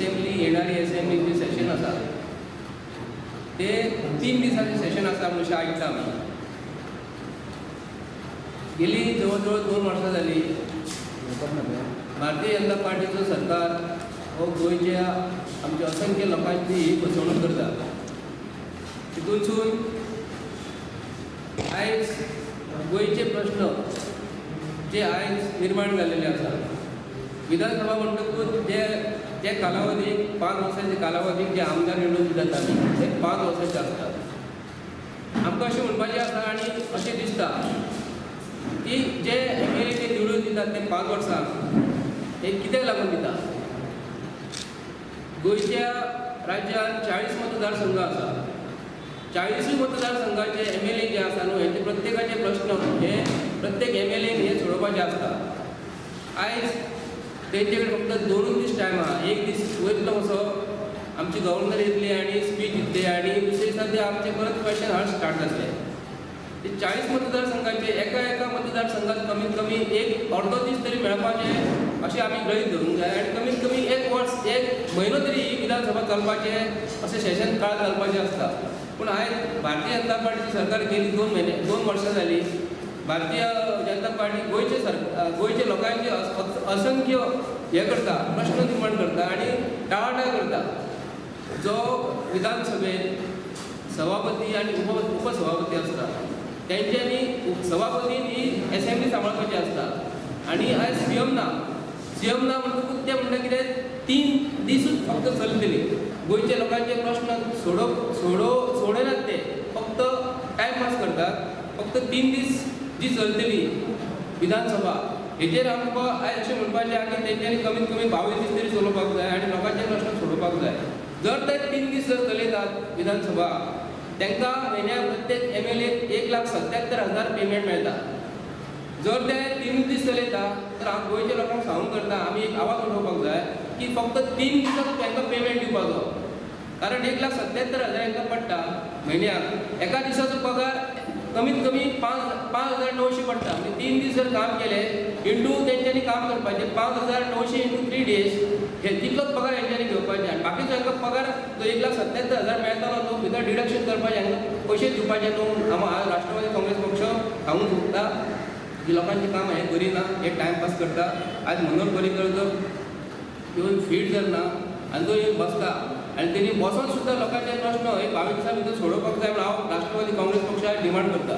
Assembly येणारी assembly जे सेशन आसा ते 3 दिसांचे सेशन आसा म्हणून अशें आयकता आमी. गेली जवळ जवळ 2 वर्सां जाली भारतीय जनता पार्टीचो सरकार हो गोंयच्या आमच्या असंख्य लोकांची ही फसवणूक करता. तितूनसून आयज गोंयचे प्रश्न जे आयज निर्माण जाल्लेले आसा, विधानसभा म्हणटकूच जे जे कालावधीक 5 वर्सांचे कालावधीक जे आमदार निवडून दितात आमी ते 5 वर्सांचे आसतात. आमकां अशें म्हणपाचें आसा आनी अशें दिसता की जे एम एल ए ते निवडून दितात ते 5 वर्सां हे कित्याक लागून दिता? गोंयच्या राज्यांत 40 मतदारसंघ आसा. 40 मतदारसंघाचे एम एल ए जे आसा न्हू हेंचे प्रत्येकाचे प्रश्न हे प्रत्येक एम एल एन हे सोडोवपाचे आसता. आयज तेंचे कडेन फक्त 2 दीस टायम आहा. एक दीस वयतलो कसो आमची गव्हर्नर येतली आनी स्पीच दितले आनी दुसरे दिसा ते आमचे परत क्वेश्चन आवर्स स्टार्ट जातले. ते 40 मतदारसंघाचे एका एका मतदारसंघात कमीत कमी एक अर्दो दीस तरी मेळपाचें अशें आमी गृहीत धरूंक जाय आनी कमीत कमी एक वर्स एक म्हयनो तरी ही विधानसभा चलपाचें अशें सेशन काळ चलपाचें आसता. पूण आयज भारतीय जनता पार्टीचें सरकार गेली 2 म्हयने 2 वर्सां जाली. भारतीय जनता पार्टी गोंयचे सर गोंयचे लोकांचे असंख्य हे करता, प्रश्न निर्माण करता आनी टाळाटाळ करता. जो विधानसभेत सभापती आनी उपसभापती आसता तेंच्यांनी सभापतीन ही एसेंब्ली सांबाळपाची आसता आनी आयज सी एम ना, सी एम ना म्हणटकूच ते म्हणटा कितें 3 दिसूच फक्त चलतली. गोंयच्या लोकांचे प्रश्न सोडो सोडो सोडयनात, ते फक्त टायमपास करतात. फक्त 3 दीस जी चलतली विधानसभा हेजेर आमकां आयज अशें म्हणपाचें आहा की तेंच्यांनी कमीत कमी 22 दीस तरी चलोवपाक जाय आनी लोकांचे प्रश्न सोडोवपाक जाय. जर ते 3 दीस जर चलयतात विधानसभा, तांकां म्हयन्याक प्रत्येक एम एल एक 1,77,000 पेमेंट मेळटा. जर ते 3 दीस चलयता तर हांव गोंयच्या लोकांक सांगूंक करता, आमी एक आवाज उठोवपाक जाय की फक्त 3 दिसाचो तांकां पेमेंट दिवपाचो, कारण 1,77,000 तांकां पडटा म्हयन्याक. एका दिसाचो पगार कमीत कमी 5,900 पडटा. म्हणजे 3 दीस जर काम केले इंटू तेंच्यांनी काम करपाचें 5,900 इंटू 3 डेज हे तितलोच पगार हेंच्यांनी घेवपाचे आनी बाकीचो हांकां पगार जो 1,77,000 मेळटालो तो भितर डिडक्शन करपाचें, हांकां पयशे दिवपाचे न्हू. हांव राष्ट्रवादी काँग्रेस पक्ष सांगूंक सोदता की लोकांची कामां हें करिना, हे टायमपास करता. आज मनोहर पर्रीकर जर येवन फीट जर ना आनी तो येवन बसता आनी तेणी बसोन सुद्दां लोकांचे प्रश्न हे 22 दिसां भितर सोडोवपाक जाय म्हणून हांव राष्ट्रवादी काँग्रेस पक्षाक डिमांड करता.